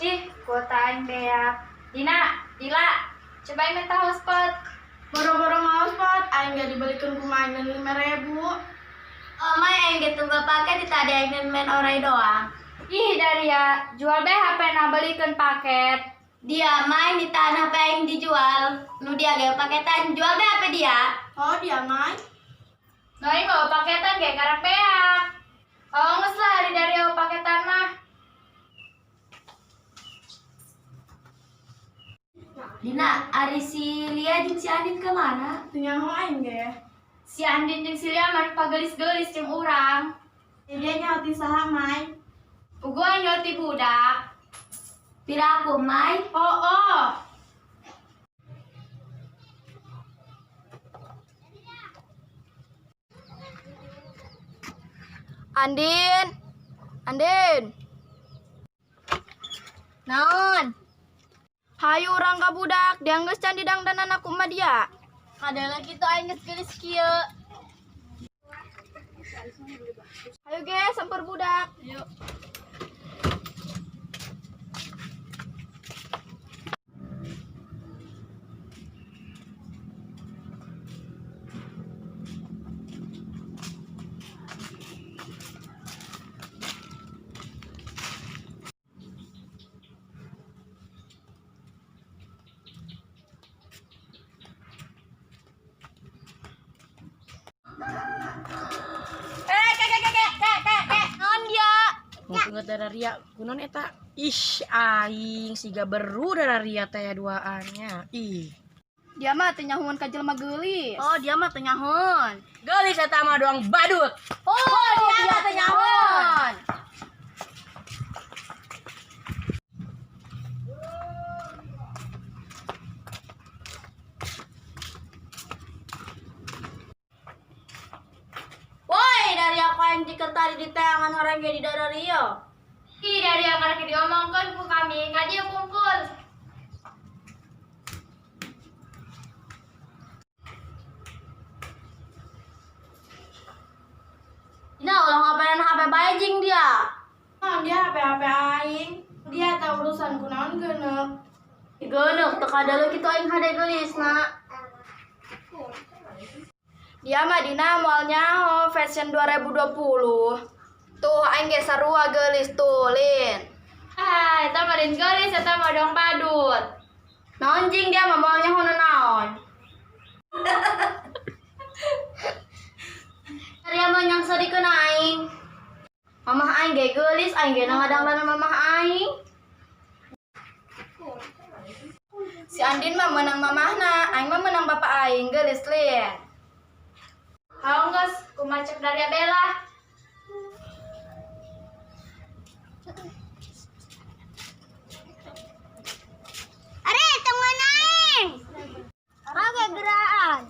Ih, kuota aing beak. Dina, Dila, coba aing minta hotspot. Boro-boro hotspot, aing gak dibelikan ku mainan 5.000. Oh my, aing ge tunggal paket di tadi aing main orai doang. Ih, Daria, jual be HP na belikeun paket. Dia main di tanah HP aing dijual. Nu dia ge paketan jual be HP dia. Oh, dia main. Nu aing bawa paketan ge karak beak. Oh, geus lah ari Daria paketan mah. Dina, ari si Lia jeung si Andin ke mana? Teu nyaho aing ge. Si Andin jeung si Lia mah pagelis-gelis jeung urang. Dia nyaho ti saha, Mai? Puguh aing nyaho ti budak. Pira aku, Mai? Oh, oh. Andin. Andin. Naon? Hayu urang ka budak, dia geus can didangdanan aku mah dia. Kadang kitu aing geus geulis kieu. Hayu ge samper budak. Yuk. Eh, ke ke ke ke ke ke ke. Naon dia? Mau darah ria kunon eta. Ih, aing siga beru darah ria teh duaannya. Ih. Dia mah teu nyahuan ka jelema geulis. Oh, dia mah teu nyahoan. Geulis eta mah doang badut. Oh, dia mah teu nyahoan. Woi, dari aku yang diketari di tangan orang jadi darah Rio. Ih, Daria karek diomongkeun ku kami, ka dieu kumpul. Nah, ulah ngapain HP bae jeung dia. Naon dia HP-HP aing. Dia tahu urusan kunaon geuneuk. Geuneuk teu kadaleu kitu aing hade geulis na. Dia mah dina moal nyaho fashion 2020. Tuh aing ge sarua geulis tuh, Lin. Ah, eta mah lain geulis, eta mah dong badut. Naon jeung dia mah moal nyaho naon. Dia mah nyangserikeun aing. Mamah aing ge geulis, aing ge ngadangdanan mamah aing. Si Andin mah menang mamahna, aing mah menang bapak aing geulis, Lin. Haung geus, kumaha cek Daria bela. Are, tungguin aing. Oke, gerakan.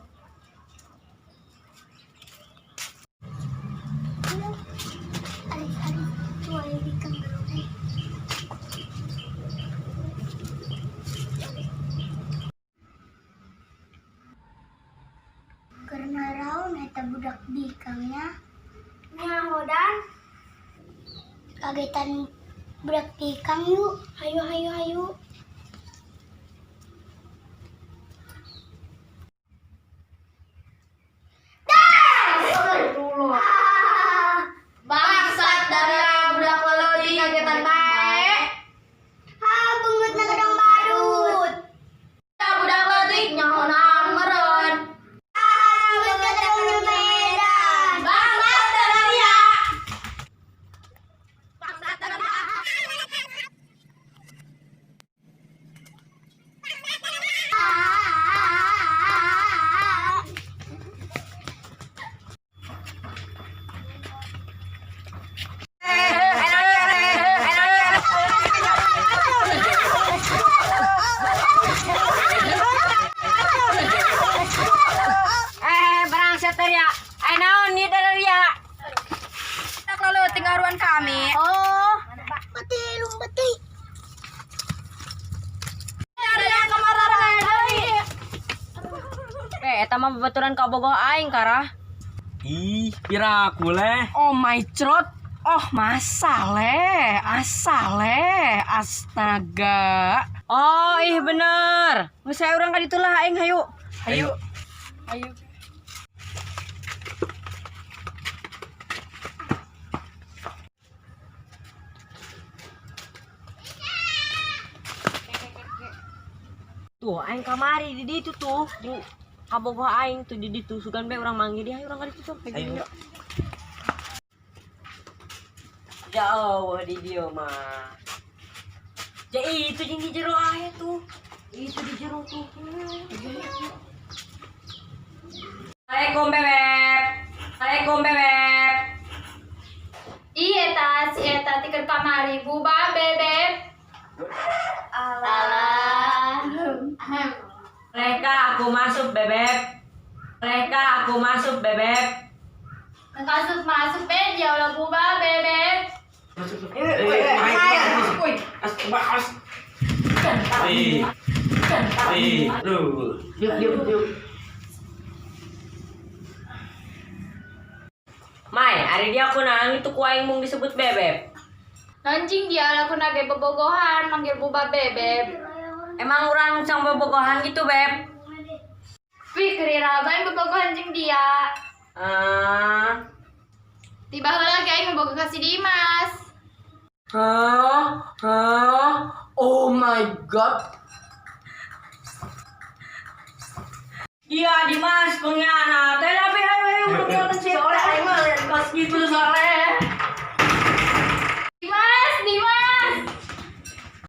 Karena raun eta budak bikangnya Nyaho dan kagetan budak bikang yuk. Hayu hayu hayu. Bangsat dari budak leutik kagetan bae. Ha beungeut na gedang badut. Ya budak leutik nyaho naon meureun. Ha beungeut na gedang Medan. Bangsat dari dia. Eh, barangsat ria. Eh, naon ieu darah ria? Tak leutik ngaruan kami. Oh, Beti lumbeti. Daria kamarana deui. Eh, eta mah babaturan kabogoh aing karah. Ih, pira aku leh. Oh my crot. Oh, masalah, asale, astaga. Oh, ih bener. Geus aya urang ka ditu lah aing hayu. Ayo. Ayo. Tuh, aing kamari di ditu tuh. Jeung kabogoh aing tuh di ditu. Sugan be urang manggil dia, hayu urang ka ditu tuh. Ayo. Ya Allah di dieu mah. Ya itu jeung di jero aya tuh. Itu di jero tuh. Assalamualaikum bebek. Assalamualaikum bebek. Iya ta, si eta tiker kamari buba bebek. Alah. Mereka aku masuk bebek. Mereka aku masuk bebek. Masuk masuk be, dia ulah buba bebek. Eh, Mas, mas. Eh, eh, lu. Yuk, yuk, yuk. Mai, ari dia aku nang itu ku aing mung disebut bebek. Anjing dia lah aku nage bobogohan manggil buba bebek. Emang orang sang bobogohan gitu, Beb? Wih, keri raban bobogohan jeung dia. Ah. Tiba heula ge aing bobogoh ka si Dimas. Hah? Hah? Oh my God. Iya, Dimas pengkhianat. Eh, tapi ayo ayo urang nonton sih. Soleh aing mah liat kos gitu soleh.